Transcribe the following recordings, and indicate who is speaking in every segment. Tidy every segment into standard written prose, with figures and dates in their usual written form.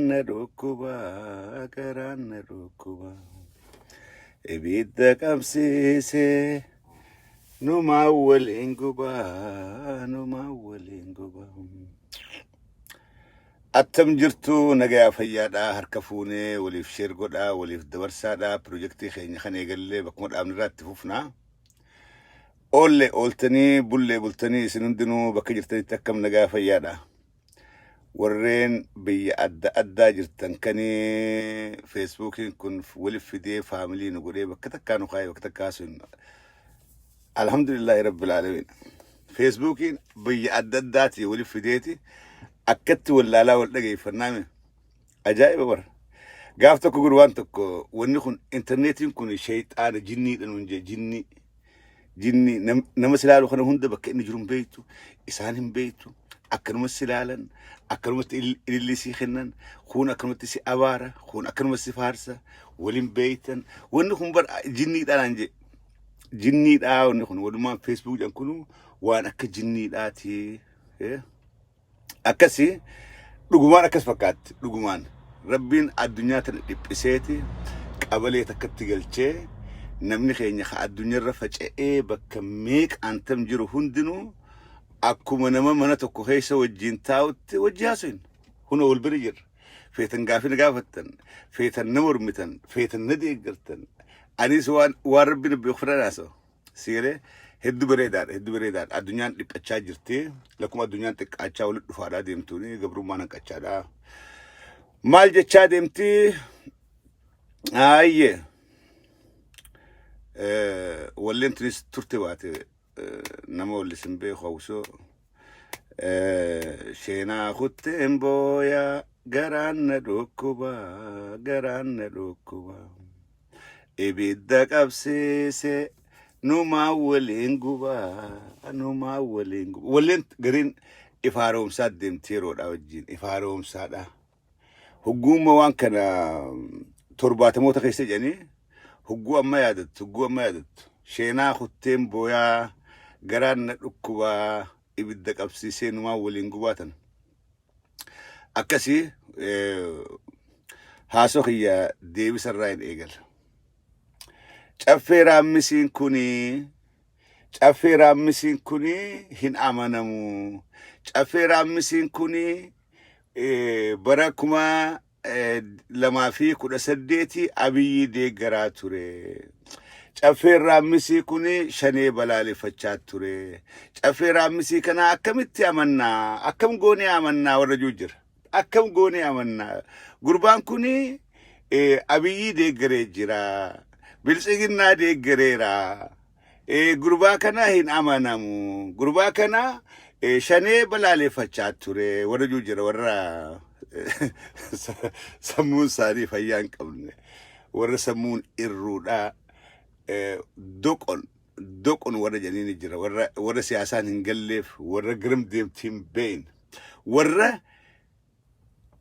Speaker 1: Na dhukkuba, garaan na dhukkuba, ibidda qabsiisee numaa waliin guba, numaa waliin guba. Attam jirtu? Nagayaa, fayyaadhaa? Harka fuunee, waliif share godhaa, waliif dabarsaadhaa. Pirojektii keenya kan eegallee bakkuma dhaabnirraa itti fufnaa. Oolle ooltanii, bullee bultanii, isin hundinuu bakka jirtanitti akkam, nagaa, fayyaadha? Warreen biyya adda addaa jirtan kanii Feesbuukiin kun waliif fidee family nu godhee bakka takkaa nu kaayee bakka takkaa sun, alhamdulillahi rabbil aalamiin. Feesbuukiin biyya adda addaatii waliif fideeti akkatti wallaalaa wal dhageeffannaame ajaa'iba bara. Gaaf tokko gurbaan tokko, wanni kun intarneetiin kun sheexaana, jinniidha nuun jee. Jinnii, jinni nama silaalu kana hunda bakka inni jiru hin beektu, isaan hin beektu. Akkanuma silaalan, akkanumatti ililli sii kennan, kun akkanumatti si abaara, kun akkanuma si faarsa, waliin beektan. Wanni kun bar jinniidhaan jee, jinniidhaa. Wanni kun walumaan Facebook jedhan kunu waan akka jinniidhaati. Akkasii dhugumaan akkas fakkaatti. Dhugumaan rabbiin addunyaa tana dhiphiseeti qabalee takkatti galchee namni keenya ka addunyaarra faca'ee bakka meeqaan tam jiru hundinuu akkuma nama mana tokko keessa wajjin taa'utti wajji haasofna. Huna wal bira jirra. Feetan gaafii na gaafattan, feetan na mormitan, feetan na deeggartan, anis waan rabbi na beeku fedhan haasa'u. Sigalee hedduu bareedaadha, hedduu bareedaadha. Addunyaan dhiphachaa jirti. Lakkuma addunyaan xiqqaachaa walitti dhufaadhaa deemtuuni gabrummaan hanqachaadha. Maal jechaa deemti? Aayyee. Walleen tunis turte baate, nama wallis hin beeku hawwisoo. Sheenaa kutteen booyaa, garaan na dhukkuba, garaan na dhukkuba. Ibidda qabsiise numaa waliin gubaa, numaa waliin gubaa. Walleen gariin ifaaromsaa deemti yeroodha wajjin ifaaromsaadha. Hogguumma waan kana 70moota keessa jedhanii hogguu amma yaadattu, hogguu amma yaadattu. Sheenaa kutteen booyaa, garaan na dhukkubaa, ibidda qabsiisee numaa waliin gubaatan. Akkasii haasoo kiyya deebisarraa hin eegala. Caffee Raammisiin kuni, Caffee Raammisiin kuni hin amanamu. Caffee Raammisiin kuni bara 2018 Abiyyi deeggaraa ture. Caffeen Raammisii kuni Shanee balaaleffachaa ture. Caffee Raammisii kana akkamitti amannaa? Akkam goonee amannaa warra jiru jira. Akkam goonee amannaa? Gurbaan kuni Abiyyi deeggaree jira. Biltsiginnaa deeggareera. Gurbaa kana hin amanamu. Gurbaa kana Shanee balaaleffachaa ture. Warra jiru jira, warra sammuun isaanii fayyaa hin qabne. Warra sammuun irruudhaa, doqon doqon warra jedhanii jira. Warra siyaasaan hin galleef, warra garam deemti hin beekne. Warra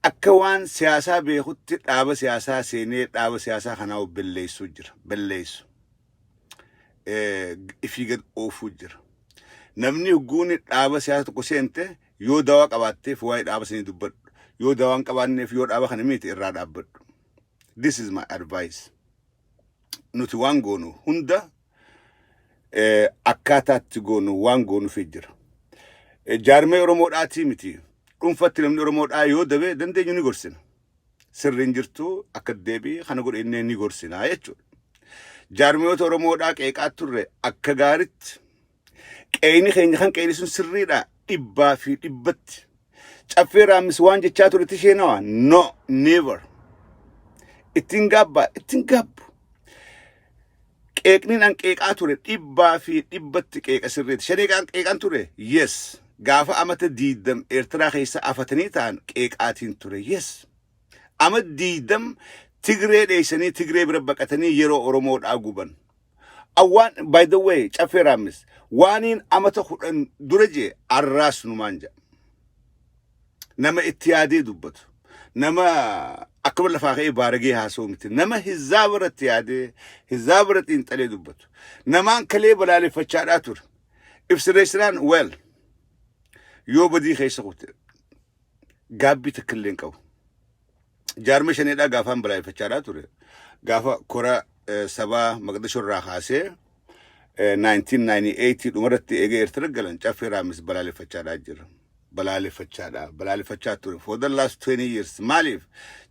Speaker 1: akka waan siyaasaa beekutti dhaaba siyaasaa seenee dhaaba siyaasaa kanaa belleessuu jira. Belleessu. Ifii gad oofuu jira. Namni hogguun dhaaba siyaasaa tokko seente, yoo dawaa qabaatteef waa'ee dhaaba sanii dubbadhu. Yoo dawaa hin qabaanneef, yoo dhaaba kana miti, irraa dhaabbadhu. This is my advice. Nuti waan goonu hunda akkaataatti goonu waan goonufi jira. Jaarmee Oromoodhaatii miti. Dhuunfatti namni Oromoodhaa yoo dabe dandeenyu ni gorsina. Sirriin jirtu akka deebii kana godhe innee ni gorsina jechuudha. Jaarmiyoota Oromoodhaa qeeqaa turre akka gaaritti. Qeeyni keenya kan qeeyni sun sirriidha dhibbaa fi dhibbatti. Caffee Raammis waan jechaa turetti isheenawa? No, never. Ittiin gaabbaa, ittiin gaabbu. Qeeqniin an qeeqaa ture dhibbaa fi dhibbatti qeeqa sirriiti. Shanee qeeqaan ture? Yes. Gaafa amata 20 Eertiraa keessa afatanii ta'an qeeqaatiin ture. Yes. Ama 20 Tigree dheessanii Tigree bira baqatanii yeroo Oromoodhaa guban. Awwaan, by the way, Caffee Raammis waaniin amata 10 dura jee arraas numaan jedha. Nama itti yaadee dubbatu. Nama akkuma lafaa ka'ee baaragee haasa'u miti. Nama hizaaba irratti yaadee, hizaaba irratti xiinxalee dubbatu. Namaan kalee balaaleffachaadhaa ture. Ibsireessinaan, well, yoo badii keessa kute gaabbii takka illee hin qabu. Jaarma shaneedhaa gaafaan balaaleffachaadhaa ture. Gaafa kora sabaa Maqdishoo irraa kaasee 1998 dhumarratti eegee Eertira galan Caffee Raamis balaaleffachaadhaa jira. Balaaleffachaadha. Balaaleffachaa ture. For the last 20 years. Maaliif?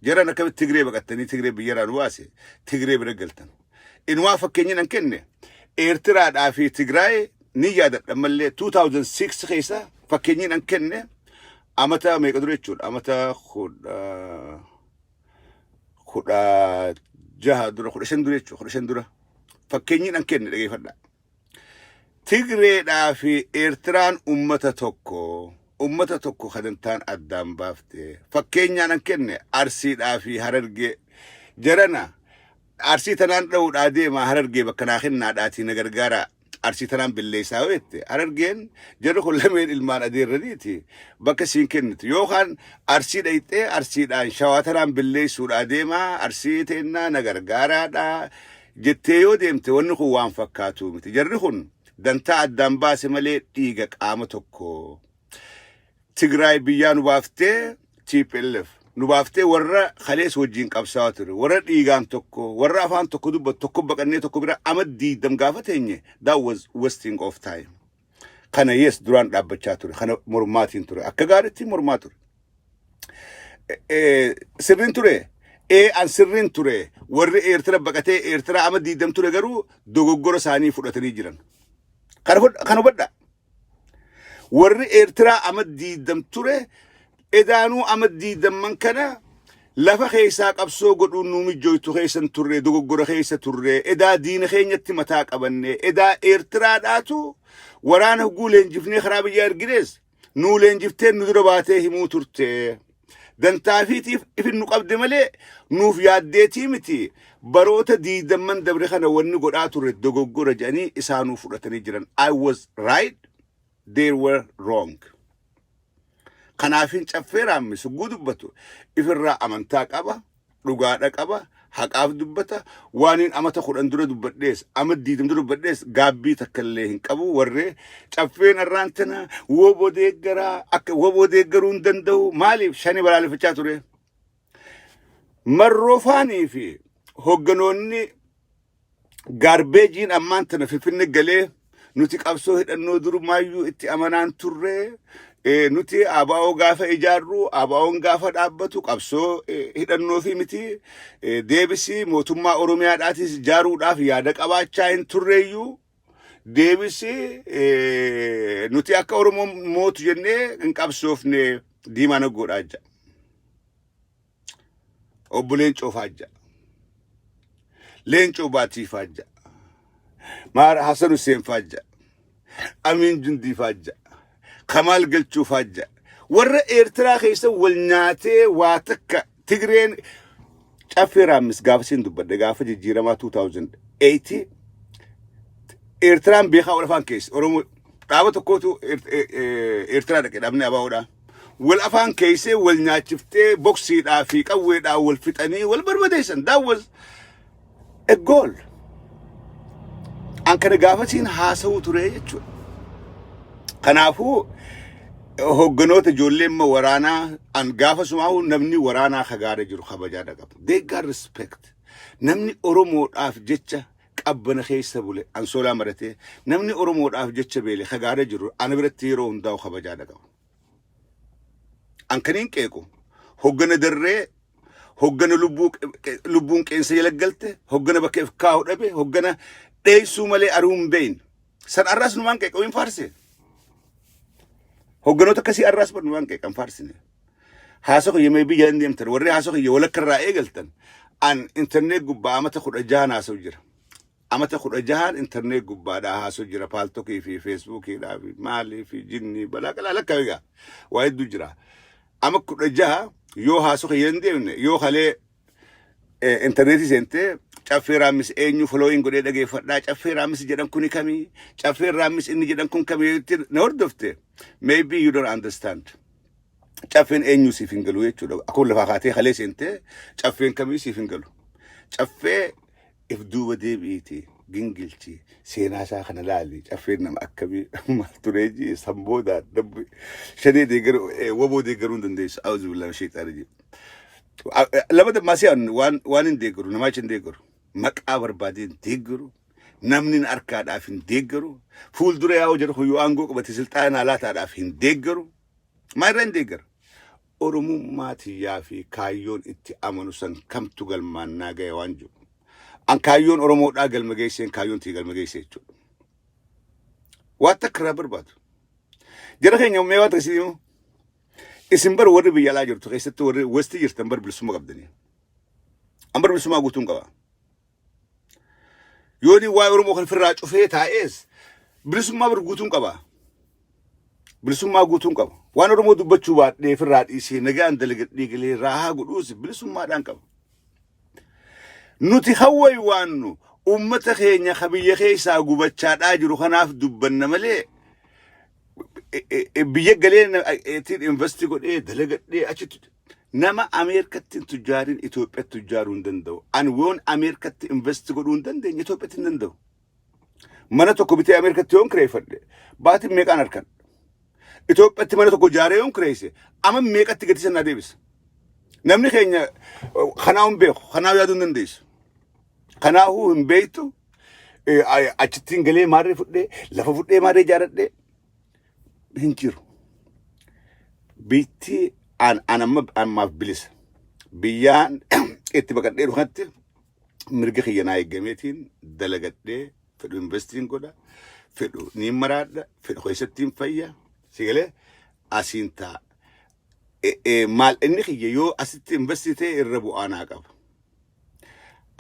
Speaker 1: Jaran akkamitti Tigree baqattanii Tigree biyyarraa nu baase, Tigree bira galtan? Inumaa fakkeenya nan kenne, Eertiraadhaa fi Tigraay ni yaadadha mallee, 2006 keessa fakkeenyi nan kenne, amata meeqa dura jechuudha? Amata 16 dura, 15 dura jechuudha, 15 dura fakkeenyi nan kenne dhageeffadha. Tigreedhaa fi Eertiraan ummata tokko, ummata tokko kadantaan addaan baafte. Fakkeenyaan nan kenne Arsiidhaa fi Harargee. Jarana, Arsii tanaan dha'uudhaa deema, Harargee bakka naa kennaadhaatii na gargaara. Arsii tanaan billeessaa yoo jette, Harargeen jarri kun lameen ilmaan adeerraniiti, bakka siin kennitu. Yookaan Arsii dhayxee Arsiidhaan Shawaa tanaan billeessuudhaa deema, Arsii teennaa na gargaaraadhaa jettee yoo deemte, wanni kun waan fakkaatu miti. Jarri kun dantaa addaan baase malee dhiiga qaama tokko. Tigraay biyyaa nu baaftee, TPLF nu baaftee, warra kalees wajjin qabsaa'aa ture, warra dhiigaan tokko, warra afaan tokko dubbatu tokko baqannee tokko bira ama 20 gaafa teenye, that was wasting of time. Kana yes duraan dhaabbachaa ture, kana mormaatiin ture, akka gaariitti mormaa ture. Sirriin ture. An sirriin ture. Warri Eertira baqatee Eertira ama 20 ture garuu dogoggora isaanii fudhatanii jiran. Kana hubadhaa. Warri Eertiraa ama 20 ture edaanuu ama diidamman kana lafa keessaa qabsoo godhuun nuu mijjooytu keessan turre, dogoggora keessa turre, edaa diina keenyatti mataa qabanne, edaa Eertiraadhaatu waraana huguu leenjifnee karaa biyyaa erginees nuu leenjiftee nu dura baatee himuu turte. Dantaafiitiif ifin nu qabde malee nuuf yaaddeetii miti. Baroota diidamman dabre kana wanni godhaa turre dogoggora jedhanii isaanuu fudhatanii jiran. I was right, they were wrong. Kanaafin Caffee Raammis hogguu dubbatu ifirraa amantaa qaba, dhugaadha qaba, haqaaf dubbata. Waaniin amata 10 dura dubbadhees, ama 20 dura dubbadhees gaabbii takka illee hin qabu. Warree caffeen arraan tana woboo deeggaraa akka woboo deeggaruu hin danda'u. Maaliif shani balaaleffachaa ture? Marroofaanii fi hogganoonni gaarbeejiin ammaan tana Finfinne galee nuti qabsoo hidhannoo durumaayyuu itti amanaan turre, nuti ABO gaafa ijaarru, ABO'n gaafa dhaabbatu qabsoo hidhannoo fi miti, deebisii mootummaa Oromiyaadhaatis ijaaruudhaaf yaada qabaachaa hin turreeyyuu, deebisii nuti akka Oromoon mootu jennee hin qabsoofne, Diimaa Naggoodhaa jedha. Obbo Leencoo Faajja. Leencoo Baatii Faajja. Maara Hasan Hussein Faajja. Amiin Jundii Faajja. Kamaal Galchuu Faajja. Warra Eertiraa keessa wal nyaatee waa takka Tigreen. Caffee Raammis gaafa siin dubbadhe, gaafa jijjiiramaa 2008 Eertiraan beekaa wal afaan keessa Oromoo dhaaba tokkotu Eertiraa dhaqe, dhaabni ABOdhaa. Wal afaan keessee wal nyaachiftee boksiidhaa fi qawweedhaa wal fixanii wal barbadeessan. That was a goal. An kana gaafasiin haasa'uu ture jechuudha. Kanaafuu hogganoota ijoollee immoo waraanaa an gaafa sumaa'u namni waraanaa kagaara jiru kabajaadha qaba. They got respect. Namni Oromoodhaaf jecha qabbana keessa bule, ansoolaa maratee, namni Oromoodhaaf jecha beele kagaara jiru ana biratti yeroo hundaa'u kabajaadha qaba. An kaniin qeequ hoggana darree, hoggana lubbuu lubbuun qeensa jala galte, hoggana bakka if kaa'u dhabe, hoggana dheessuu malee aruu hin beeyne. San arraas numaan qeequ hin faarse. Hogganoota akkasii arraas bar numaan qeeqan faarsine. Haasa kiyya mee biyya hin deemtan, warri haasa kiyya walakka irraa eegaltan, an internet gubbaa amata 16 haasa'u jira. Amata 16n internet gubbaadhaa haasa'u jira, Paltalkii fi Facebookiidhaa fi maalii fi jinnii balaa qalaa lakka egaa waa hedduu jira. Ama 16 yoo haasa'u kiyya hin deemne, yoo kalee intarneetii seentee Caffee Raammis eenyu following godhee dhageeffadhaa, Caffee Raammis jedhan kuni kamii, Caffee Raammis inni jedhan kun kamii jettee na hordofte, maybe you don't understand. Caffeen eenyu siif hin galu jechuudha. Akkuma lafaa kaatee kalee seentee caffeen kamii siif hin galu. Caffee if duuba deebi'iiti gingilchi, seenaa isaa kana laali, caffeen nama akkamii maal turee jee, san booda dabbi shanee deeggaru, woboo deeggaruu hin dandeessu. Auzu billahi sheexaana jee. Lama dammaasii waan waan hin deeggaru, namaa hin deeggaru. Maqaa barbaadee hin deeggaru. Namni harkaadhaaf hin deeggaru. Fuuldura yaa'uu jedhu yoo aangoo qabate silxaanaa laataadhaaf hin deeggaru. Maal irraa hin deeggara? Oromummaa tiyyaa fi kaayyoon itti amanu san kamtu galmaan naa ga'e waan jiru. An kaayyoon Oromoodhaa galma geesseen kaayyoon tiyya galma geesse jechuudha. Waan takka irraa barbaadu. Jara keenya mee waan takka isin himu? Isin bar warri biyya alaa jirtu keessatti warri westi jirtan bar bilisummaa qabdanii. An bar bilisummaa guutuun qaba. Yoo inni waa'ee Oromoo kan ofirraa cufee taa'ees bilisummaa bar guutuun qaba. Bilisummaa guutuun qaba. Waan Oromoo dubbachuu baadhee ofirraa dhiisee nagaan dalagadhee galee raahaa godhuus bilisummaadhaan qaba. Nuti hawwayi waannu uummata keenya ka biyya keessaa gubachaadhaa jiru kanaaf dubbanna malee biyya galee ittiin investi godhee dalagadhee achitti nama Ameerikatti hin tujjaarin Itoophiyaatti tujjaaruu hin danda'u. Ani yoon Ameerikatti investi godhuu hin dandeenye Itoophiyaatti hin danda'u. Mana tokko bitee Ameerikatti yoon kireeffadhe baatiin meeqaan harkadha. Itoophiyaatti mana tokko ijaaree yoon kireesse ama meeqatti gatii sanaa deebisa. Namni keenya kanaa hin beeku, kanaa yaaduu hin dandeessu. Kanaafuu hin beektu, achittiin galee maarree fudhee lafa fudhee maarree ijaaradhee hin jiru. Biitti an an amma ammaaf bilisa. Biyyaan itti baqadhee dhufatti mirga kiyya naa eeggameetiin dalagadhee fedhu investiin godha, fedhu niin maraadha, fedhu keessattiin fayya, si galee asiin taa'a. Maal inni kiyya yoo asitti investii ta'e irra bu'aa naa qaba.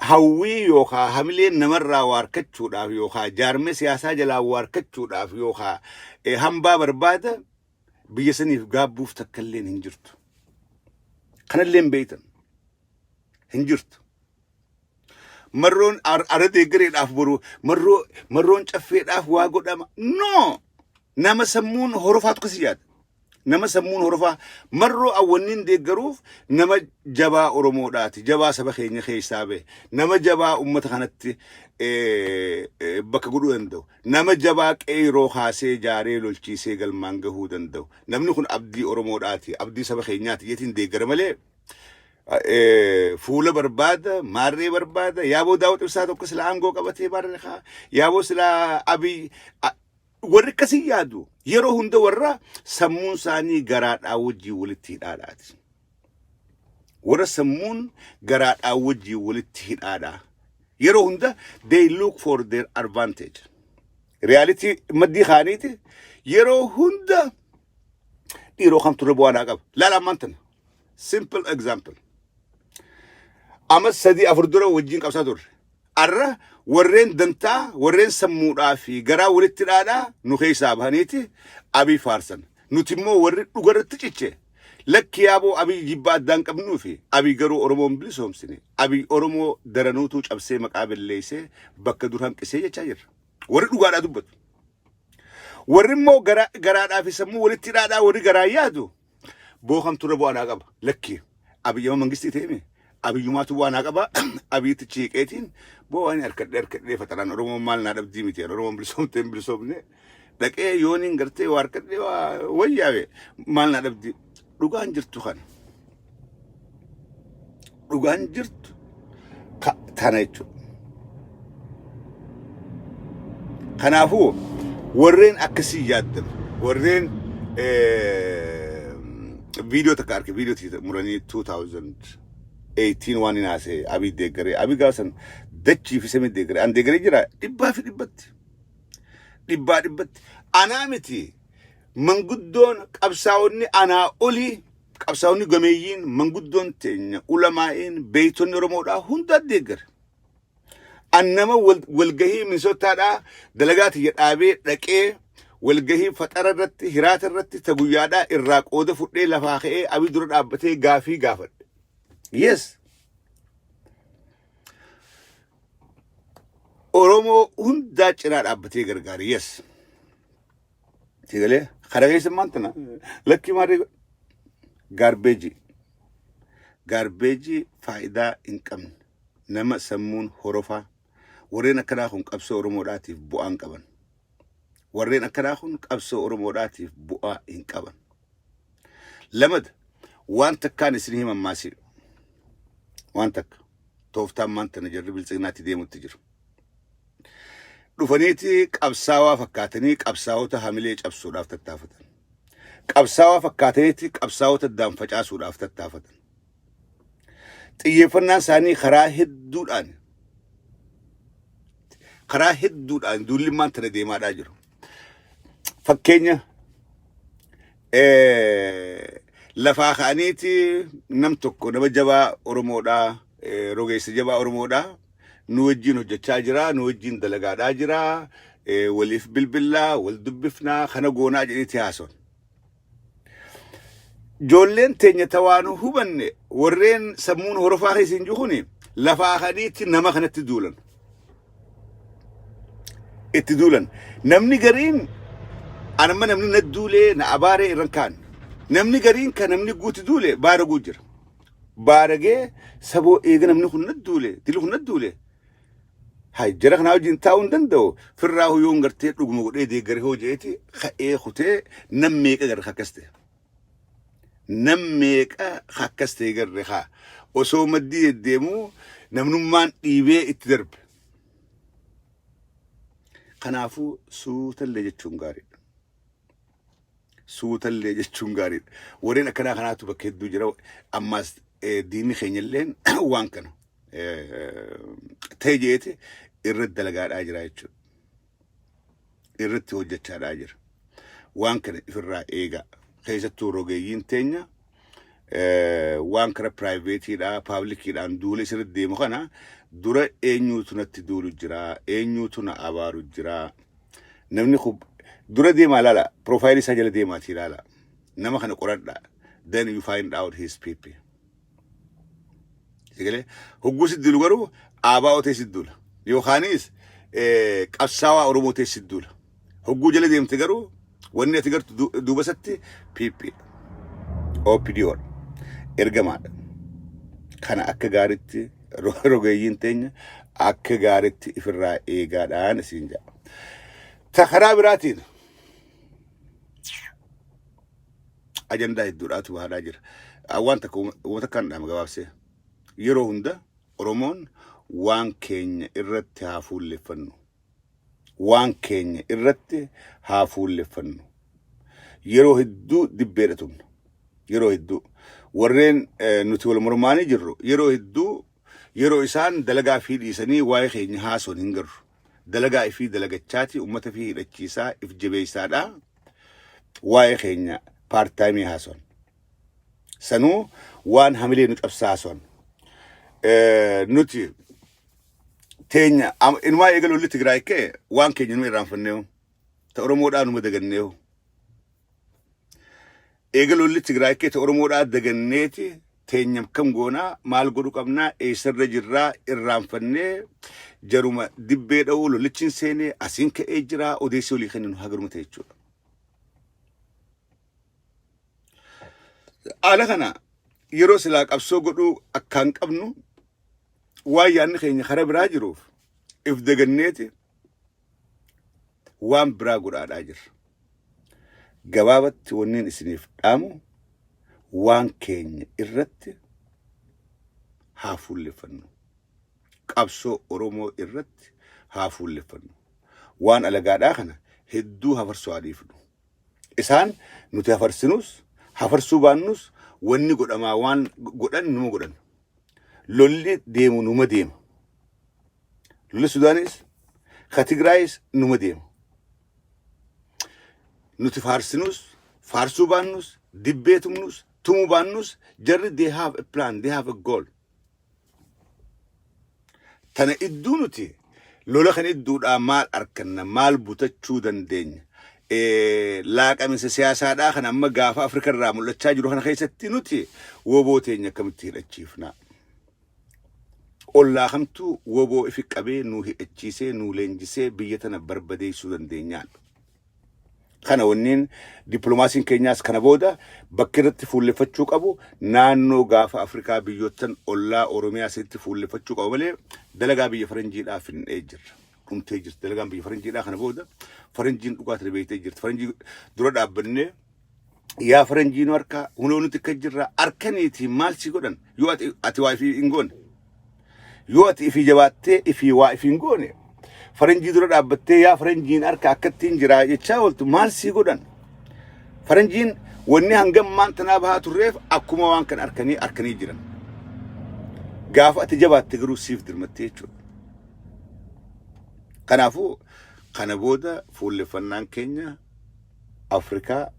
Speaker 1: Hawwii yookaa hamileen namarraa waa arkachuudhaaf yookaa jaarmee siyaasaa jalaa waa arkachuudhaaf yookaa hambaa barbaada biyya saniif gaabbuuf takka illeen hin jirtu. Kanallee hin beektan. Hin jirtu. Marroon ara deeggareedhaaf boru marroo marroon caffeedhaaf waa godhama. No! Nama sammuun horofaatu akkasii yaada. Nama sammuun horofaa marroo awwanniin deeggaruuf nama jabaa Oromoodhaati. Jabaa saba keenya keessaa bahe. Nama jabaa uummata kanatti bakka godhuu danda'u. Nama jabaa qeeroo kaasee jaaree lolchiisee galmaan gahuu danda'u. Namni kun abdii Oromoodhaati. Abdii saba keenyaati jeetiin deeggara malee fuula barbaada, maarree barbaada, yaaboo Daawud Ibsaa tokko sila aangoo qabatee maarree kaa, yaaboo sila Abiy, warri akkasii yaadu yeroo hunda warra sammuun isaanii garaadhaa wajjin walitti hidhaadhaati. Warra sammuun garaadhaa wajjin walitti hidhaadha. Yeroo hunda they look for their advantage. Reality maddii kaaniiti yeroo hunda dhiiroo kamtu irra bu'aa naa qaba. Laala ammaan tana. Simple example. Amma sadii afur dura wajjin qabsaa turre. Arra warreen dantaa, warreen sammuudhaa fi garaa walitti dhaadhaa nu keessaa bahaniiti Abiy faarsan. Nuti immoo warri dhugarratti ciche lakki yaaboo Abiy jibba addaan qabnuu fi Abiy garuu Oromoon bilisoomsine. Abiy Oromoo daranuutuu cabsee maqaa balleessee bakka dur hanqisee jechaa jirra. Warri dhugaadhaa dubbatu. Warri immoo garaadhaa fi sammuu walitti dhaadhaa warri garaa yaadu boo kamtu irra bu'aa naa qaba. Lakki Abiyyama mangistii ta'e Abiyyumaatu bu'aa naa qaba. Abiyyitti chiiqeetiin boo waan harkadhee harkadhee faxaraan Oromoon maal naa dhabdii miti. Oromoon bilisoomtee hin bilisoomne. Dhaqee yooniin gartee waa harkadhee waa wayyaawe maal naa dhabdii. Dhugaan jirtu kana. Dhugaan jirtu tana jechuudha. Kanaafuu warreen akkasii yaaddan warreen viidiyoo takka arge, viidiyoo muranii 2018 waan hin haasee Abiy deeggaree, Abiy gaafa san dachii fi samii deeggaree, an deeggaree jira dhibbaa fi dhibbatti, dhibbaa dhibbatti. Anaa miti, manguddoon qabsaa'onni anaa olii, qabsaa'onni gameeyyiin, manguddoon teenya, ulamaa'iin, beeytonni Oromoodhaa hunda deeggare. An nama walgahii Minisootaadhaa dalagaa tiyya dhaabee dhaqee walgahii faxara irratti, hiraata irratti, ta guyyaadhaa irraa qooda fudhee lafaa ka'ee Abiy dura dhaabbatee gaafii gaafadhe. Yes. Oromoo hundaa cinaa dhaabbatee gargaare. Yes. Sigalee kana keessa maal tana lakkii maarree gaarbeejii. Gaarbeejii faayidaa hin qabne, nama sammuun horofaa warreen akkanaa kun qabsoo Oromoodhaatiif bu'aa hin qaban. Warreen akkanaa kun qabsoo Oromoodhaatiif bu'aa hin qaban. Lamada waan takkaan isin himan maasii. Waan takka tooftaan maan tana jarri biltsiginnaatti deemutti jiru. Dhufaniiti qabsaawaa fakkaatanii qabsaa'ota hamilee cabsuudhaaf tattaafatan. Qabsaawaa fakkaataniiti qabsaa'ota addaan facaasuudhaaf tattaafatan. Xiyyeeffannaan isaanii karaa hedduudhaan duullimmaan tana deemaadhaa jiru. Fakkeenya, lafaa ka'aniiti nam tokko nama jabaa Oromoodhaa, rogeessa jabaa Oromoodhaa nu wajjin hojjechaa jira, nu wajjin dalagaadhaa jira, waliif bilbillaa, wal dubbifnaa, kana goonaa jedheeti haasawan. Ijoolleen teenya tawaan hubanne, warreen sammuun horofaa keessa hin jiru kuni, lafaa ka'aniitti nama kanatti duulan. Itti duulan. Namni gariin anamma namni na duulee na abaaree irran kaan. Namni gariin kan namni guuti duule baaraguu jira. Baaragee saboo eega namni kun na duule, dili kun na duule. Hay, jara kanaa wajjin taa'uu hin danda'u. Firraa hoyoon gartee dhuguma godhee deeggaree hoo jeeti ka'ee kutee nam meeqa garre akkas ta'e. Nam meeqa akkas ta'e garre haa. Osoo maddii deddeemuu namnummaan dhiibee itti darbe. Kanaafuu suutallee jechuun gaariidha. Suutallee jechuun gaariidha. Warreen akkanaa kanaatu bakka hedduu jira. Ammaas diinni keenya illeen waan kana ta'e jeeti irratti dalagaadhaa jira jechuudha. Irratti hojjechaadhaa jira. Waan kana ifirraa eegaa. Keessattuu rogeeyyiin teenya waan kara privateiidhaa publiciidhaan duula isirratti deemu kana dura eenyuutu natti duulu jira, eenyuutu na abaaru jira. Namni kun dura deemaa ilaala, profileii isaa jala deemaatii ilaala. Nama kana qoradhaa. Then you find out his people. Sigalee hogguu si duulu garuu ABO ta'e si duula. Yookaanis qabsaawaa Oromoo ta'e si duula. Hogguu jala deemte garuu wanni ati gartu duuba isatti PP OPDO ergamaadha. Kana akka gaariitti rogeeyyiin teenya akka gaariitti ifirraa eegaadhaan isiin jedha. Ta karaa biraatiin ajandaa hedduudhaatu bahaadhaa jira. Waan takka uummata kan dhaama gabaabsee, yeroo hunda Oromoon waan keenya irratti haa fuulleffannu. Waan keenya irratti haa fuulleffannu. Yeroo hedduu dibbeedha tumna. Yeroo hedduu warreen nuti wal mormaanii jirru yeroo hedduu yeroo isaan dalagaa fi dhiisanii waa'ee keenya haasoon hin garru. Dalagaa ifii dalagachaati uummata fi hidhachiisaa if jabeessaadha. Waa'ee keenya part timeii haasoon. Sanuu waan hamilee nu cabsaa haasoon. Nuti teenya inumaa eega lolli Tigraay ka'e waan keenya nu irraanfanneehu. Ta Oromoodhaa numa daganneehu. Eega lolli Tigraay ka'e ta Oromoodhaa daganneeti teenya kam goonaa, maal godhu qabnaa, eessarra jirraa irraanfannee jaruma dibbee dha'uu, lollichi hin seenee asiin ka'ee jira odeessii olii kenninu hagaruma ta'e jechuudha. Haala kana yeroo silaa qabsoo godhuu akkaan qabnu waan yaadni keenya karaa biraa jiruuf if daganneeti waan biraa godhaadhaa jirra. Gabaabatti wanniin isiniif dhaamu waan keenya irratti haa fuulleffannu. Qabsoo Oromoo irratti haa fuulleffannu. Waan alagaadhaa kana hedduu hafarsuu haa dhiifnu. Isaan nuti hafarsinus hafarsuu baannus wanni godhamaa waan godhan numa godhan. Lolli deemu numa deema. Lolli Sudaanis ka Tigraayis numa deema. Nuti faarsinus faarsuu baannus, dibbee tumnus tumuu baannus, jarri they have a plan, they have a goal. Tana idduu nuti lola kan idduudhaa maal arkanna, maal butachuu dandeenya? Laaqaminsa siyaasaadhaa kan amma gaafa Afrika irraa mul'achaa jiru kana keessatti nuti woboo teenya akkamitti hidhachiifna? Ollaa kamtuu woboo ifi qabee nuu hidhachiisee nuu leenjisee biyya tana barbadeessuu dandeenyaan? Kana wanniin dippiloomaasiin keenyaas kana booda bakki irratti fuulleffachuu qabu naannoo gaafa Afrikaa, biyyoottan ollaa Oromiyaa sanitti fuulleffachuu qaba malee dalagaa biyya faranjiidhaa finnee jirra. Dhumtee jirti dalagaan biyya faranjiidhaa kana booda. Faranjiin dhugaa tana beektee jirti. Faranjii dura dhaabbannee yaa faranjii nu harkaa hunoo nuti akka jirra harkaniiti maal si godhan yoo ati waa fi hin goone. Yoo ati ifii jabaattee ifii waa ifiin goone faranjii dura dhaabbattee yaa faranjiin harka akkattiin jiraa jechaa ooltu maal sii godhan? Faranjiin wanni hangam maan tanaa bahaa turreef akkuma waan kan arkanii arkanii jiran. Gaafa ati jabaatte garuu siif dirmattee jechuudha. Kanaafuu kana booda fuulleffannaan keenya Afrikaa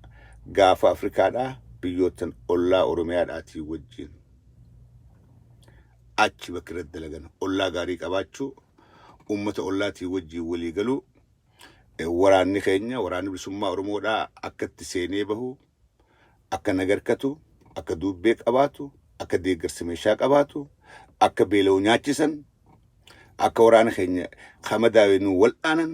Speaker 1: gaafa Afrikaadhaa biyyoottan ollaa Oromiyaadhaatii wajjin achi bakki irratti dalagan ollaa gaarii qabaachuu uummata ollaatii wajjin walii galuu waraanni keenya waraanni bilisummaa Oromoodhaa akka itti seenee bahu akka nagarkatu akka duubbee qabaatu akka deeggarsa meeshaa qabaatu akka beela'u nyaachisan akka waraana keenya kamadaawee nu wal'aanan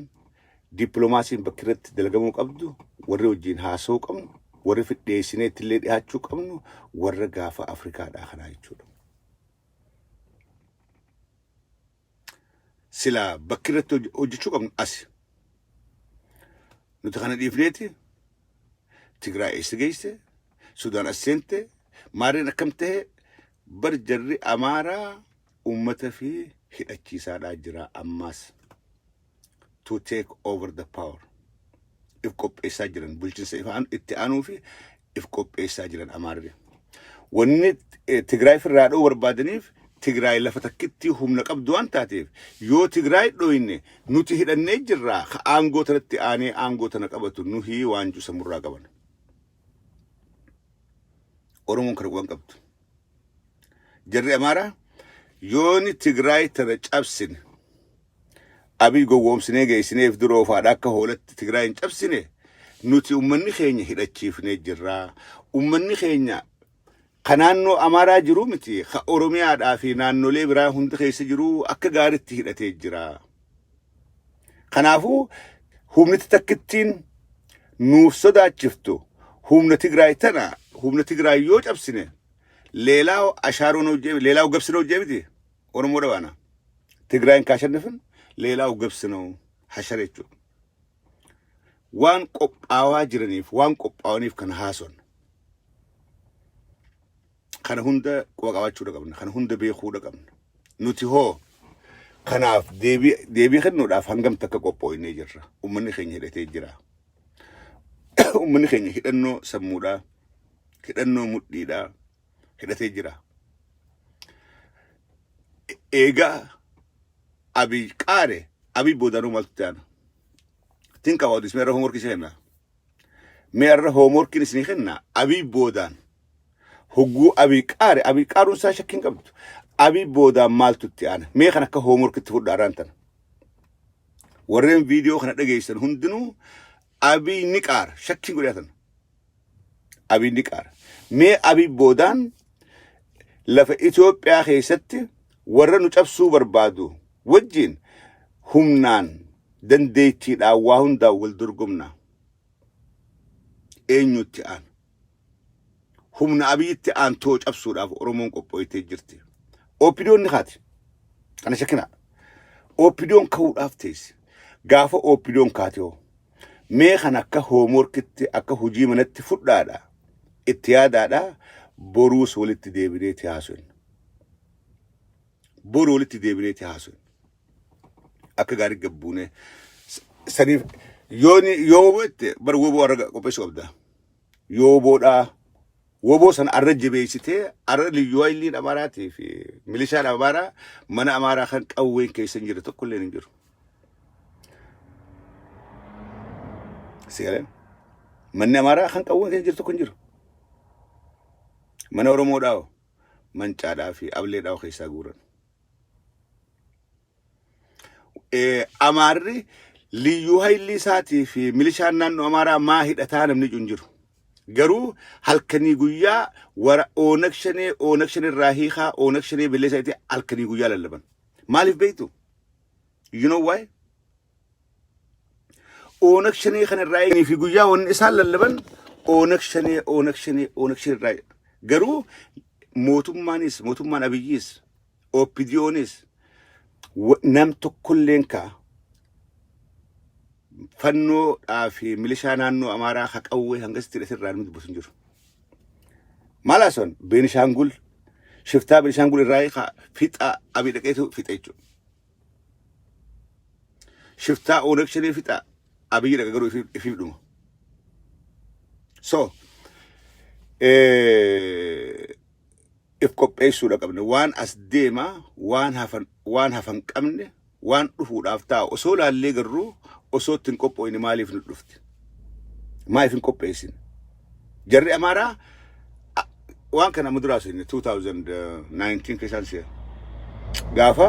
Speaker 1: dippiloomaasiin bakki irratti dalagamuu qabdu warri wajjin haasa'uu qabnu warri fidheessinee ittillee dhiyaachuu qabnu warra gaafa Afrikaadhaa kanaa jechuudha. Silaa bakki irratti hojjechuu qabnu asi. Nuti kana dhiifneeti Tigraay eessa geesse Sudaan as seente maarreen akkam ta'e bar jarri Amaaraa uummata fi hidhachiisaadhaa jira ammaas. To take over the power. If qopheessaa jiran bulchiinsa itti aanuu fi if qopheessaa jiran Amaarri. Wanni Tigraay firraa dhowuu barbaadaniif Tigraay lafa takkitti humna qabdu waan taateef yoo Tigraay dhoyne nuti hidhannee jirraa ka aangoo tanatti aanee aangoo tana qabatu nuhii waan jusa murraa qaban. Oromoon kana quban qabdu. Jarri Amaaraa yooni Tigraay tana cabsine Abiy gowwoomsinee geessineef dura ofaadha akka hoolatti Tigraay hin cabsine nuti ummanni keenya hidhachiifnee jirra. Ummanni keenya ka naannoo Amaaraa jiru miti ka Oromiyaadhaa fi naannolee biraa hunda keessa jiru akka gaaritti hidhatee jira. Kanaafuu humniti takkittiin nuuf sodaachiftu humna Tigraay tana humna Tigraay yoo cabsine leelaa ashaaroo ነው ሌላው ገብስ ነው miti Oromoo dhabaana. Tigraayin kaashannafin leelaa ገብስ ነው hashara jechuudha. Waan qophaawaa jiraniif waan qophaawaniif kan haason. Kana hunda quba qabaachuudha qabna. Kana hunda beekuudha qabna. Nuti hoo kanaaf deebii kennuudhaaf hangam takka qophooynee jirra. Uummanni keenya hidhatee jira. Uummanni keenya hidhannoo sammuudhaa, hidhannoo mudhiidhaa hidhatee jira. Eegaa Abiy qaare Abiy boodaanuu maaltu itti aana? Think about this. Mee irra homework isin kenna. Mee irra homework isin kenna. Abiy boodaan hogguu Abiy qaare Abiy qaaruun isaa shakkii hin qabdu. Abiy boodaan maaltu itti aana? Mee kan akka homework itti fudhaa irraan tana. Warreen viidiyoo kana dhageessan hundinuu Abiy ni qaara shakkii godhatan. Abiy ni qaara. Mee Abiy boodaan lafa Itoophiyaa keessatti warra nu cabsuu barbaadu wajjin humnaan dandeettiidhaan waa hundaan wal dorgomna. Eenyutti aana? Humna Abiyyitti aantoo cabsuudhaaf Oromoon qophooytee jirti. OPDOn ni kaati. Kana shakkinaa. OPDOn ka'uudhaaf teessi. Gaafa OPDOn kaate hoo mee kan akka hoomworkitti akka hojii manatti fudhaadha. Itti yaadaadha. Boruus walitti deebineeti haasofna. Boru walitti deebineeti haasofna. Akka gaarii gabbuunee saniif yoo woboo jette bar woboo arra qopheessuu qabda. Yoo woboodhaa woboo sana arra jabeessitee arra liyyuu hayiliin Amaaraatii fi milishaan Amaaraa mana Amaaraa kan qawween keessa hin jirre tokko illee hin jiru. Sigalee manni Amaaraa kan qawween keessa jiru tokko hin jiru. Mana Oromoodhaa mancaadhaa fi ableedhaa keessaa guuran. Amaarri liyyuu haylii isaatii fi milishaan naannoo Amaaraa maa hidhataa namni hin jiru. Garuu halkanii guyyaa wara Oonag Shanee Oonag Shanee irraa hiikaa Oonag Shanee balleessaa itti halkanii guyyaa lallaban. Maaliif beektu? You know why? Oonag Shanee kana irraa eeganii fi guyyaa wanni isaan lallaban Oonag Shanee Oonag Shanee Oonag Shanee irraa garuu mootummaanis mootummaan Abiyyiis OPDOnis nam tokkolleen kaa fannoodhaa fi milishaa naannoo Amaaraa ka qawwee hangasitti hidhate irraa namni dubbatu hin jiru. Maal haasa'an? Beenishaangul Shiftaa Benishaangul irraa hiikaa fixaa Abiy dhaqeetu fixa jechuudha. Shiftaa Oonag Shanee fixaa Abiy dhaqa garuu ifiif dhuma. So if qopheessuudha qabne waan as deema waan hafan waan hafan qabne waan dhufuudhaaf ta'a osoo laallee garuu osoo itti hin qophooyne maaliif nu dhufti? Maaliif hin qopheessine? Jarri Amaaraa waan kana amma duraa seenne 2019 keessaan seena. Gaafa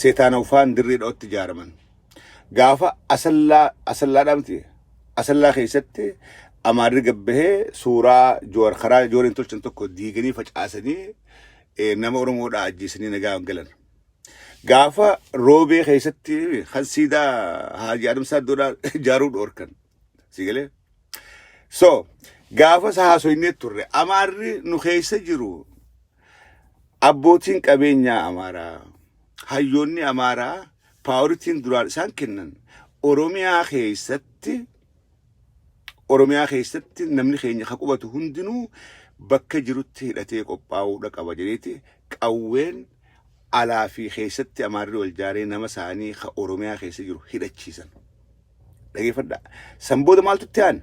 Speaker 1: seetaana ufaan dirree dhawatti ijaaraman. Gaafa asallaa asallaadhaa miti asallaa keessatti Amaarri gabbahee suuraa Joowar karaa Joowariin tolchan tokko diiganii facaasanii nama Oromoodhaa ajjeesanii nagaa galan. Gaafa roobee keessatti kan siidaa Haaji Adam Saaddoodhaa ijaaruu dhoorkan. Si galee? So gaafa isa haasoynee turre Amaarri nu keessa jiru abbootiin qabeenyaa Amaaraa hayyoonni Amaaraa paaworitiin duraan isaan kennan Oromiyaa keessatti Oromiyaa keessatti namni keenya ka qubatu hundinuu bakka jirutti hidhatee qophaa'uudha qaba jedheeti qawween alaa fi keessatti Amaarri wal jaaree nama isaanii ka Oromiyaa keessa jiru hidhachiisan. Dhageeffadhaa. San booda maaltu itti aane?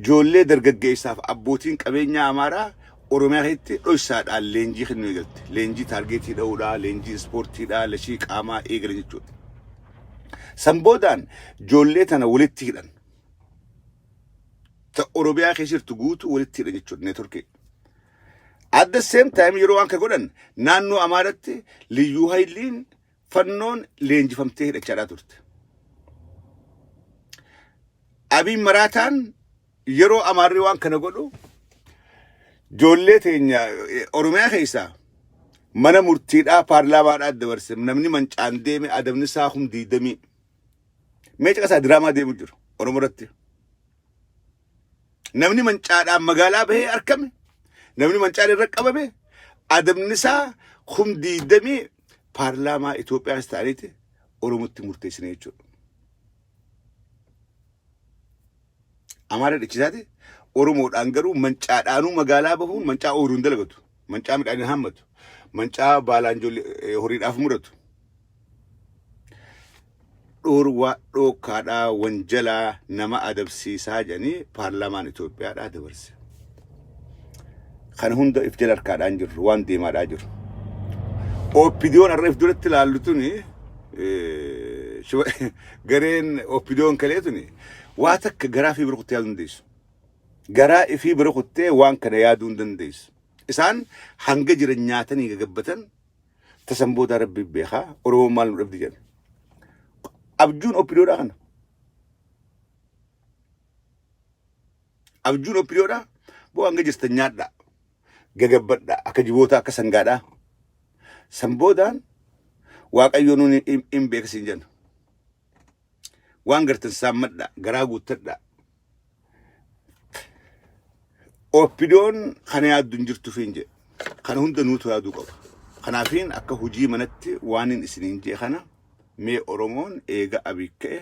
Speaker 1: Ijoollee dargaggeessaaf abbootiin qabeenyaa Amaaraa Oromiyaa keessatti dhoysaadhaan leenjii kennuu eegalte. Leenjii taargeetii dha'uudhaa, leenjii ispoortiidhaa, lashii qaamaa eegalan jechuudha. San boodaan ijoollee tana walitti hidhan. Ta Oromiyaa keessa jirtu guutuu walitti hidhan jechuudha neetworkii. At the same time yeroo waan ka godhan naannoo Amaaratti liyyuu hayiliin fannoon leenjifamtee hidhachaadhaa turte. Abiy maraataan yeroo Amaarri waan kana godhu ijoollee teenya Oromiyaa keessaa mana murtiidhaa paarlaamaadhaa dabarse namni mancaan deeme adabni isaa kum 20 mee caqasaa diraamaa deemu jiru Oromoo irratti. Namni mancaadhaan magaalaa bahee argame namni mancaan irra qabame adabni isaa kum 20 paarlaamaa Itoophiyaas ta'aniiti Oromootti murteessine jechuudha. Amaara dhichisaati Oromoodhaan garuu mancaadhaanuu magaalaa bahuun mancaa ooyiruu hin dalagatu. Mancaa midhaan hin hammatu. Mancaa baalaan ijoollee horiidhaaf muratu. Dhoorwaa dhookkaadhaa wanjalaa nama adabsiisaa jedhanii paarlaamaan Itoophiyaadhaa dabarse. Kana hunda if jala harkaadhaan jirru waan deemaadhaa jiru. OPDOn har'a if duratti ilaallu tuni gareen OPDOn kalee tuni waa takka garaa fi bira kuttee yaaduu hin dandeessu. Garaa ifii bira kuttee waan kana yaaduu hin dandeessu. Isaan hanga jiran nyaatanii gagabbatan tasan boodaa rabbi beekaa Oromoon maal nu dhabdi jedhan. Abjuun OPDOdhaa kana. Abjuun OPDOdhaa boo hanga jirtan nyaadhaa. Gagabbadhaa akka jiboota akka sangaadhaa. San boodaan Waaqayyo nuun hin beeka siin jenna. Waan gartan saammadhaa garaa guuttadhaa. OPDOn kana yaaddu hin jirtu fiin jedhe. Kana hunda nuutu yaaduu qaba. Kanaafiin akka hojii manatti waan hin isiniin jee kana mee Oromoon eega Abiy ka'e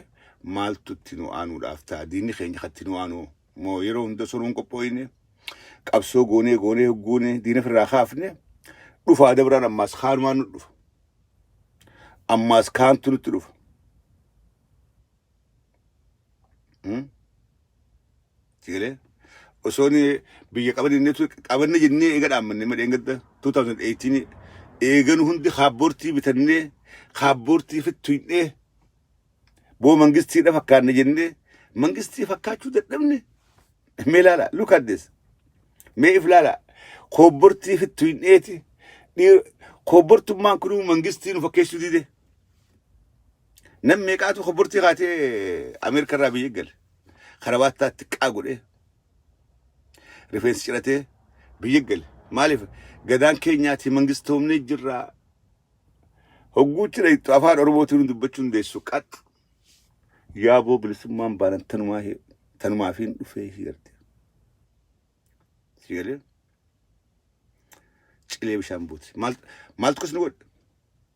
Speaker 1: maaltu itti nu aanuudhaaf ta'a? Diinni keenya kan itti nu aanu moo yeroo hunda osoo nuun qophooyne qabsoo goonee goonee hogguune diina ofirraa kaafne dhufaa dabraan ammaas kaanumaan nu dhufa. Ammaas kaantu nutti dhufa. Sigalee osoo inni biyya qaban inni qabanne jennee eega dhaammanne madheen gadda 2018 eeganu hundi kaabboortii bitannee kaabboortii fittuynee boo mangistiidha fakkaanne jennee mangistii fakkaachuu dadhabne mee laala look at this mee if laala koobbortii fittuyneeti koobbortummaan kunuu mangistii nu fakkeessuu dide. Nam meeqaatu kobortii kaatee Ameerika irraa biyya gale. Karabaattaa xiqqaa godhee rifeensi ciratee biyya gale. Maaliif gadaan keenyaati mangistoomnee jirraa. Hogguu cidha afaan Oromootiin dubbachuu hin deessu qax. Yaaboo bilisummaan baanan tanumaa tanumaafiin dhufee garte. Si galee cilee bishaan buuti. Maal maaltu akkas nu godhe?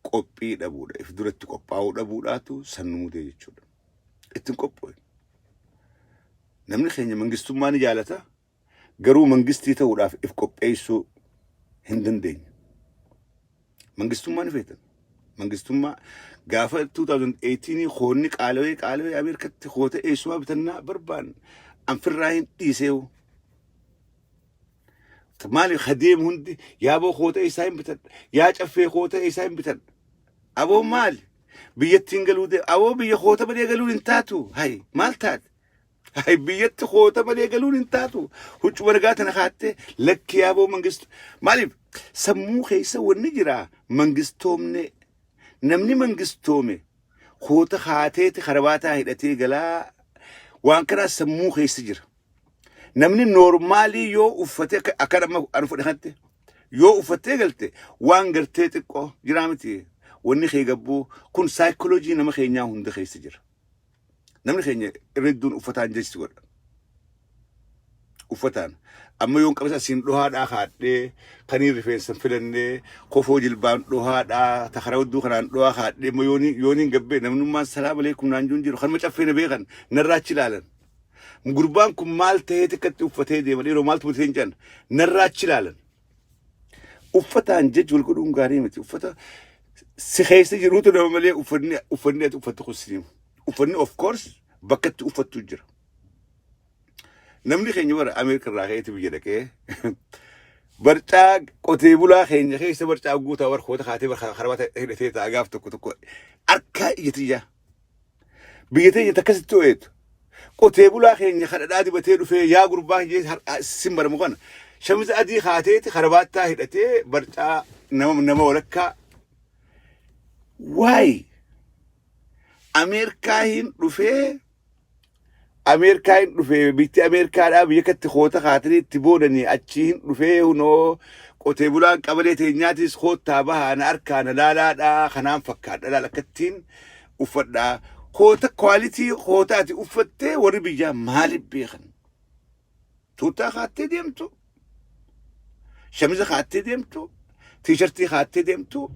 Speaker 1: Qophii dhabuudha. If duratti qophaa'uu dhabuudhaatu san nu mudee jechuudha. Ittiin qophoo'e. Namni keenya mangistummaa ni jaalata. Garuu mangistii ta'uudhaaf if qopheessuu Hin dandeenye. Mangistummaa ni feetan. Mangistummaa gaafa 2018 hoonni qaalawee qaalawee Ameerikatti hoota eessumaa bitannaa barbaanne anfirraa hin dhiiseewu. Maaliif hadeemu hundi yaaboo hoota isaa hin bitadha. Yaa caffee hoota isaa hin bitadha. Aboo maali? Biyyattiin galuu deema. Aboo biyya hoota malee galuun hin taatu. Hay maal taate? Hay biyyatti hoota malee galuun hin taatu. Huccuma nagaa tana kaattee lakki yaaboo mangistu. Maaliif sammuu keessa wanni jira mangistoomne namni mangistoome hoota kaateeti karabaataa hidhatee galaa waan kanaa sammuu keessa jira. Namni noormaalii yoo uffate akka amma ani fudhe kanatti yoo uffattee galte waan gartee xiqqoo jiraa miti wanni kee gabbuu kun saayikoloojii nama keenyaa hunda keessa jira. Namni keenya irra hedduun uffataan jechi godha. Uffataan. Amma yoon qabisa asiin dhohaadhaa kaadhee kanii rifeensa hin filannee kofoo jilbaan dhohaadhaa takara hudduu kanaan dhohaa kaadhee amma yooniin gabbee namnummaan salaam aleekum naan juun jiru kanuma caffee na beekan narraa achi ilaalan. Gurbaan kun maal ta'ee xiqqatti uffatee deema dhiiroo maaltu mutee hin jedhan narraa achi ilaalan. Uffataan jechi wal godhuun gaarii miti. Uffata si keessa jiruutu nama malee uffanni ati uffattu kun si uffanni of course bakka itti uffattu jira. Namni keenya bara Ameerika irraa ka'eeti biyya dhaqee barcaa qotee bulaa keenya keessa barcaa guutaa barkoota kaatee karabata hidhatee ta'a gaaf tokko tokko harkaa ija tiyyaa. Biyya teenya takkasitti ho'eetu. Qotee bulaa keenya kan dhadhaa dibatee dhufee yaa gurbaa kiyyee sin baramu kana shamiza adii kaateeti karabaattaa hidhatee barcaa nama walakkaa. Waay Ameerikaa hin dhufee Ameerikaa hin dhufee biyyi Ameerikaadhaa biyya katti koota kaatanii itti boodanii achii hin dhufee hunoo qotee bulaan qabalee teenyaatis koottaa bahaa na harkaa na laalaadhaa kanaan fakkaadha laala akkattiin uffadhaa. Koota quality koota ati uffattee warri biyyaa maaliif beekan? Tuuttaa kaattee deemtu, shamiza kaattee deemtu, tiishartii kaattee deemtu,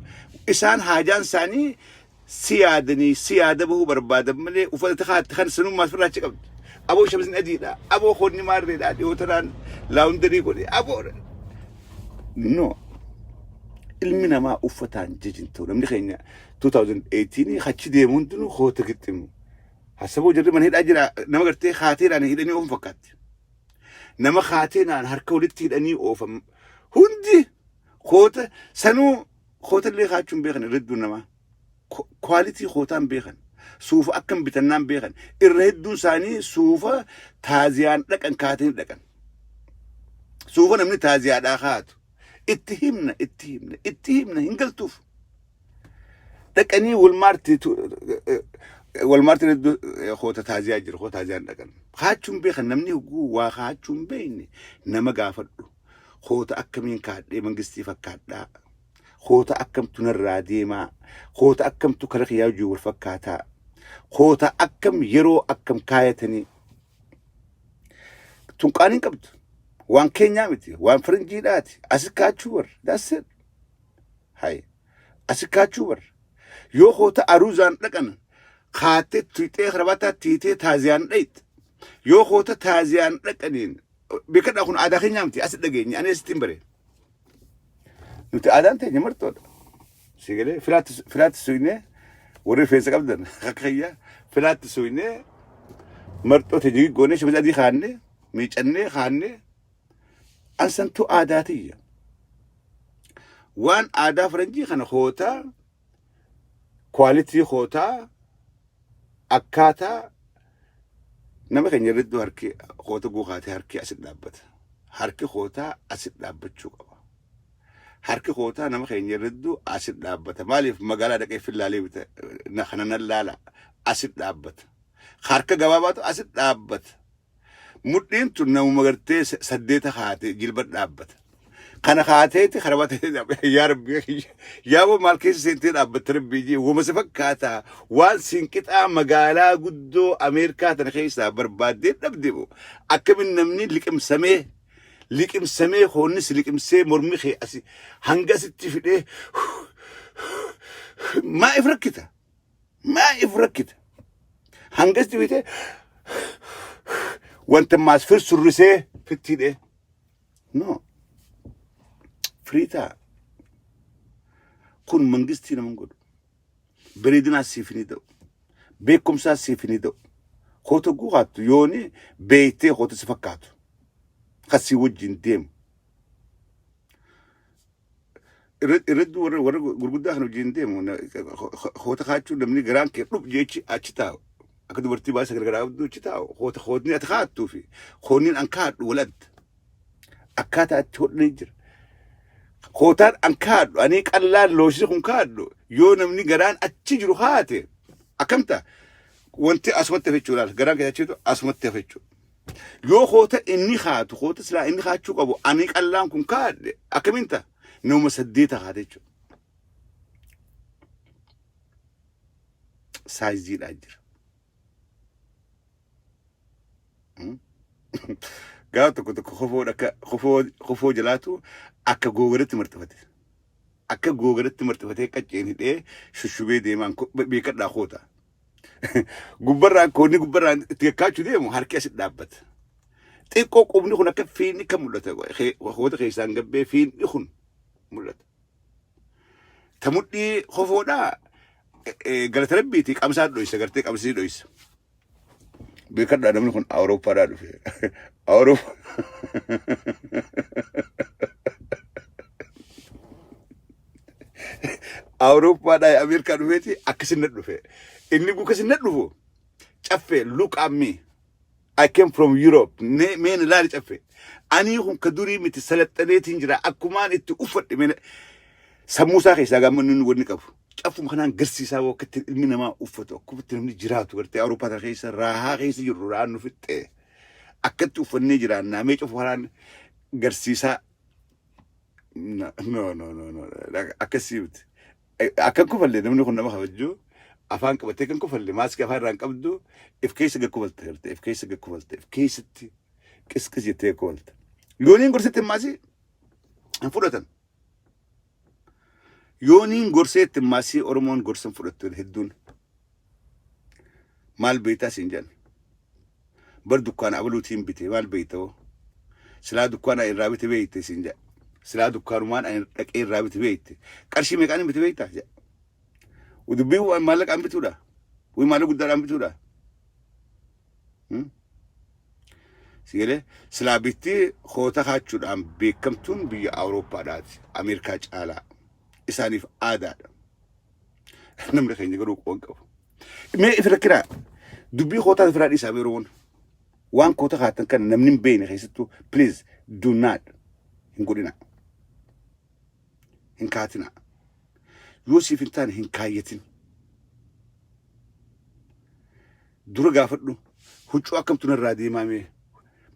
Speaker 1: isaan haajaan isaanii si yaadanii si yaada bahuu barbaadan malee uffata kaatte kan sanummaa ofirraa achi qabdu. Aboo shamizni adiidha, aboo koonni maarreedha, dhiyoo tanaan laawundarii godhe, aboo. No. Ilmi namaa uffataan jijin ta'u namni keenya 2018 achi deemu hundinuu koota gixximu. Hasaboo jarri mana hidhaa jira nama gartee kaateedhaan hidhanii oofan fakkaatti. Nama kaateenaan harka walitti hidhanii oofan hundi koota sanuu koota illee kaachuu hin beekan irra hedduun namaa. Kwaalitii kootaa hin beekan. Suufa akkam bitannaan beekan. Irra hedduun isaanii suufa taaziyaan dhaqan kaatanii dhaqan. Suufa namni taaziyaadhaa kaatu. Itti himna itti himna itti himna hin galtuuf. Dhaqanii walmaarti walmaarti hedduu koota taaziyaa jira koota taaziyaan dhaqan. Kaachuun beekan namni hogguu waa kaachuu hin beekne nama gaafadhu. Koota akkamiin kaadhee mangistii fakkaadhaa. Koota akkamtu narraa deemaa. Koota akkamtu kara kiyyaa wajjin wal fakkaataa. Koota akkam yeroo akkam kaayatanii. Tun qaanii hin qabdu. Waan keenyaa miti. Waan faranjiidhaati. Asi kaachuu bar. That's it. Hay. Asi kaachuu bar. Yoo koota aruuzaan dhaqan kaattee tuyxee karabataa tiitee taaziyaan dhayit. Yoo koota taaziyaan dhaqaniin beekadhaa kun aadaa keenyaa miti. Asi dhageenya. Ani asitti hin bare. Nuti aadaan teenya martoodha. Si galee filaatti suynee warri rifeensa qabdan akka kiyya filaatti suynee marxoo teenya goonee shamiza adii kaannee miicannee kaannee ansantu aadaa tiyya. Waan aadaa faranjii kana kootaa kwaalitii kootaa akkaataa nama keenya irratti harki koota guukaatee harki asit dhaabbata. Harki kootaa asit dhaabbachuu qaba. Harki kootaa nama keenya irratti asit dhaabbata. Maaliif magaalaa dhaqee fillaalee bita na kana nan laala asit dhaabbata. Harka gabaabaatu asit dhaabbata. Mudhiin tun namuma gartee saddeeta kaatee jilba dhaabbata. Kana kaateeti karabata yaa rabbi yaa boo maal keessa seentee dhaabbatte rabbii jee wama si fakkaata waan siin qixaa magaalaa guddoo Ameerikaa tana keessaa barbaaddee dhabde moo akkamin namni liqimsamee liqimsamee hoonnis liqimsee mormi kee asi hanga asitti fidhee maa if rakkita maa if rakkita hanga asitti fidhee wanta maas fir surrisee fitti hidhee no. Firii ta'a. Kun mangistii nama hin godhu. Bareedinaas siif hin ta'u. Beekumsaas siif hin ta'u. Koota guukaattu yooni beektee koota si fakkaatu. Kasii wajjin deemu. Irratti warra gurguddaa kana wajjin deemu koota kaachuu namni garaan kee dhub jechi achi taa'u. Akka dubartii baay'ee gargaraa qabdu achi taa'u. Koota kootni ati kaattuu fi koonni an kaadhu wal adda. Akkaataa itti hodhanii jira. Kootaan an kaadhu ani qallaan loosii kun kaadhu yoo namni garaan achi jiru haate akkam ta'a? Wanti asumatti hafe jechuudha. Garaan kee achitu asumatti hafe jechuudha. Yoo koota inni haatu koota silaa inni haachuu qabu ani qallaan kun kaadhe akkamiin ta'a? Nama saddeeta haate jechuudha. Saayiziidhaa jira. Gaafa tokko tokko kofoo akka kofoo kofoo jalaatu akka googaratti marxifate. Akka googaratti marxifatee qacceen hidhee shushubee deemaan beekadhaa koota. Gubbarraan koonni gubbarraan itti kakkaachuu deemu harki asitti dhaabbata. Xiqqoo qubni kun akka fiinni kan mul'ata. Koota keessaan gabbee fiinni kun mul'ata. Ta mudhii kofoodhaa galata rabbiiti qabsaa dhoysa gartee qabsii dhoysa. Beekadhaa namni kun Awurooppaadhaa dhufe. Awurooppaa. Awurooppaadhaa Ameerikaa dhufeeti akkasin na dhufe. Inni gukkasin na dhufu caffee look at me. I came from Europe. Ne mee na laali caffe. Anii kun ka durii miti salaxaneetiin jira. Akkumaan itti uffadhe mee sammuu isaa keessaa gaamma inni wanni qabu. Caffuma kanaan garsiisaa akka itti ilmi namaa uffatu akkuma itti namni jiraatu gartee Awurooppaa tana keessa raahaa keessa jirru raahaan nu fixxe. Akkatti uffannee jiraannaa mee caffuma kanaan garsiisaa. No no no no no akkasii miti. Akkan kofallee namni kun nama kabajju afaan qabatee kan kofalle maaskii afaan irraan qabdu if keessa gad kofalta gartee if keessa gad kofalta if keessatti qisqis jettee kofalta. Yooniin gorsetti maasii hin fudhatan. Yooniin gorseetti maasii Oromoon gorsa hin fudhattu hedduun. Maal beektaa siin jedhan. Bar dukkaana abaluutiin bite maal beekta hoo? Silaa dukkaana irraa bite beekte siin jedha. Silaa dukkaanumaan ani dhaqee irraa bite beekte. Qarshii meeqaan bite beektaa jedha. Dubbii waan maallaqaan bituudha. Wii maallaqa guddaadhaan bituudha. Si galee silaa bitti koota kaachuudhaan beekamtuun biyya Awurooppaadhaati. Ameerikaa caalaa. Isaaniif aadaadha. Namni keenya garuu quban qabu. Mee if rakkinaa dubbii kootaa ofirraa dhiisaa mee Oromoon. Waan koota kaatan kana namni hin beekne keessattuu please do not hin godhina. Hin kaatina. Yoo siif hin taane hin kaayyatin. Dura gaafadhu huccuu akkamtu narraa deemaa mee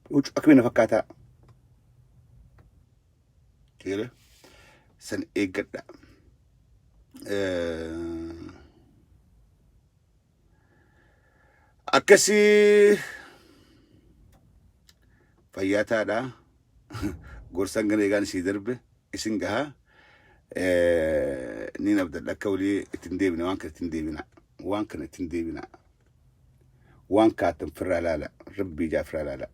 Speaker 1: huccuu akkamii na fakkaataa. Seera san eeggadha. Akkasii fayyaa taadha. Gorsaan gana eegaan isii darbe isin gaha. Niin abdadha akka walii ittiin deebina waan kana ittiin deebina waan kana ittiin deebina waan kaatan firraa laala rabbii ijaa firraa laala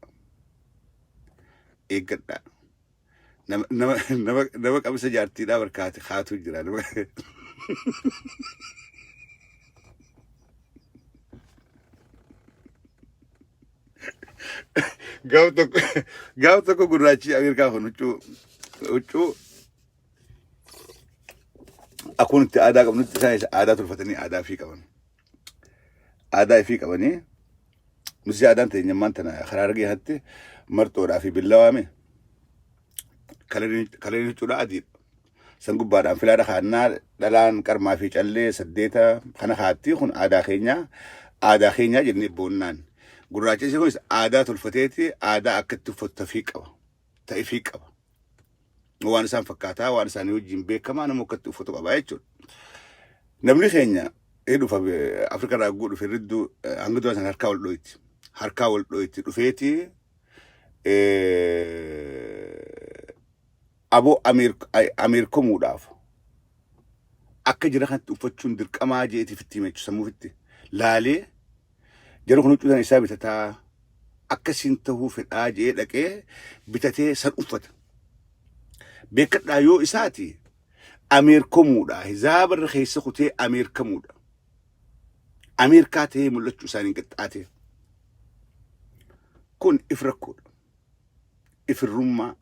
Speaker 1: eeggadha. Nama nama nama nama qabisa jaartiidhaa barkaate kaatu jira. Nama gaaf tokko gaaf tokko gurraachi Ameerikaa kun huccuu huccuu akkuma nuti aadaa qabnutti isaanis aadaa tolfatanii aadaa ofii qaban. Aadaa ofii qabanii nuti aadaan teenya ammaan tana karaa argee hatti marxoodhaa fi billawaame kalariin huccuudha adiidha. San gubbaadhaan filaadha kaannaa dhalaan qarmaa fi callee saddeeta kana kaatti kun aadaa keenyaa aadaa keenyaa jennee boonnaan. Gurraacha ishee kunis aadaa tolfateeti aadaa akka itti uffatu tafii qaba. Ta'ifii qaba. Waan isaan fakkaataa waan isaanii wajjin beekamaa nama akka itti uffatu qaba jechuudha. Namni keenya ee dhufa Afrikaa irraa guu dhufe ridduu hanga dura sana harkaa wal dhooyti. Harkaa wal dhooyti dhufeeti aboo Ameerikomuudhaaf akka jira kanatti uffachuun dirqamaa jeetiif itti hime jechuudha sammuufitti laalee jara kun huccuu sana isaa bitataa akkasiin tahuu fedhaa jee dhaqee bitatee san uffata. Beekadhaa yoo isaati Ameerkomuudha. Hizaaba irra keessa kutee Ameerkamuudha. Ameerikaa ta'ee mul'achuu isaaniin qixxaatee. Kun if rakkoodha. Ifirrummaa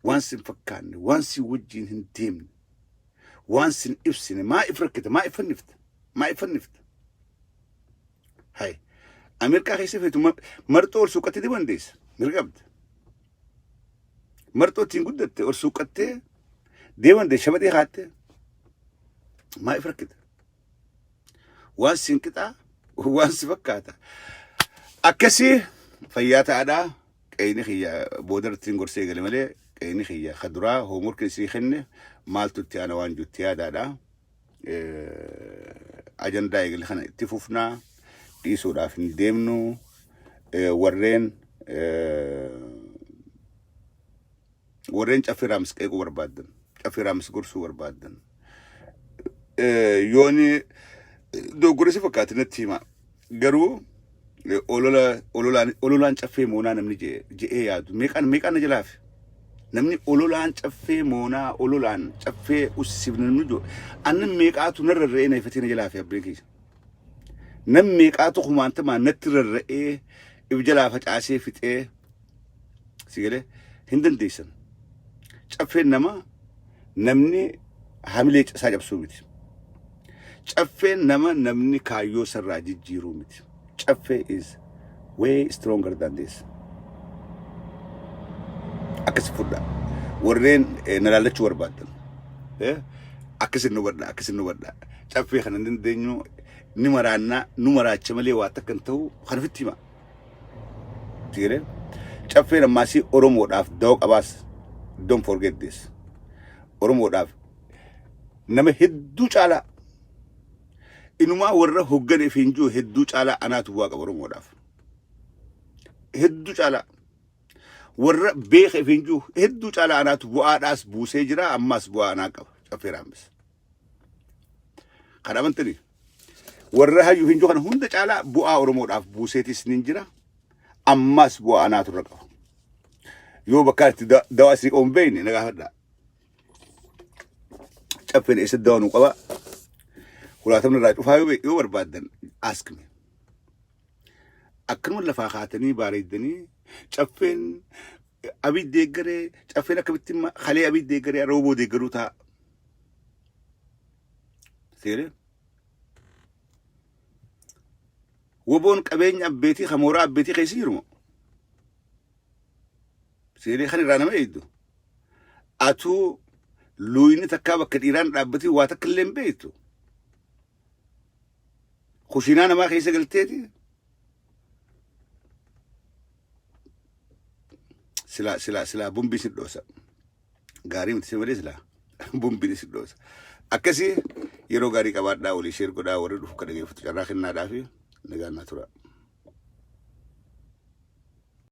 Speaker 1: waan sin fakkaanne, waan sin wajjiin hin deemne, waan sin ibsine maa if rakkita, maa if fannifta, maa if fannifta. Hay Ameerikaa keessa feetu marxoo ol suuqattee deemuu dandeessa. Mirga qabda. Marxoo ittiin guddatte ol suuqattee deemuu dandeessa. Shabaxee kaattee. Maa if rakkita? Waan siin qixaa, waan si fakkaata. Akkasii fayyaa ta'aadhaa. Qeeyni kiyya booda irratti gorsee eegale malee qeeyni kiyya ka duraa hoomworkiin isii kenne maaltu itti aana waan jiru itti yaadaadha. Ajandaa eegale kana itti fufnaa dhiisuudhaaf hin deemnu warreen warreen caffee raamis qeequu barbaaddan caffee raamis gorsuu barbaaddan yooni dogoggora si fakkaate natti hima garuu olola ololaan ololaan caffee moonaa namni je'ee yaadu meeqaan meeqaan na jalaafi namni ololaan caffee moonaa ololaan caffee ussifna namni jiru annan meeqaatu narra rarra'ee na ifatee na jalaafi abbeen kiyya nam meeqaatu kumaantamaan natti rarra'ee if jalaa facaasee fixee si galee hin dandeessan caffeen nama namni hamilee isaa cabsuu miti. Caffeen nama namni kaayyoo sarraa jijjiiruu miti. Caffee is way stronger than this. Akkasi fudhaa. Warreen na laallachuu barbaaddan. Akkasin nu badhaa, akkasin nu badhaa. Caffee kana hin dandeenyu ni maraannaa, nu maraacha malee waa takka hin ta'u kana ofitti hima. Sigalee caffeen ammaasii Oromoodhaaf da'oo qabaas. Don't forget this. Oromoodhaaf nama hedduu caalaa inumaa warra hoggane fi hin jiru hedduu caalaa anaatu bu'aa qaba Oromoodhaaf. Hedduu caalaa warra beeka fi hin jiru hedduu caalaa anaatu bu'aadhaas buusee jira ammaas bu'aa anaa qaba caffee raambis. Kan amantanii warra hayyuu hin jiru kana hunda caalaa bu'aa Oromoodhaaf buuseetis nin jira ammaas bu'aa anaatu irra qaba. Yoo bakka itti dawaa isin qabu hin beekne na gaafadhaa. Caffeen eessatti dawaa nuu qaba. Hulaatamni irraa cufaa yoo barbaaddan ask me. Akkanuma lafaa kaatanii baareeddanii caffeen abii deeggaree caffeen akkamitti kalee abii deeggaree rooboo deeggaruu ta'a. Seeree. Woboon qabeenya abbeetii kan mooraa abbeetii keessa jiru moo? Seeree kan irraa nama eegdu. Atuu luuyni takkaa bakka dhiiraan dhaabbatee waa takka illee hin beektu. Kushiinaa namaa keessa galteeti. Silaa silaa silaa bombii si dhoosa. Gaarii miti si malee silaa bombiin si dhoosa. Akkasii yeroo gaarii qabaadhaa walii sheer godhaa warri dhufu akka dhageeffatu carraa kennaadhaa fi nagaan naa tura.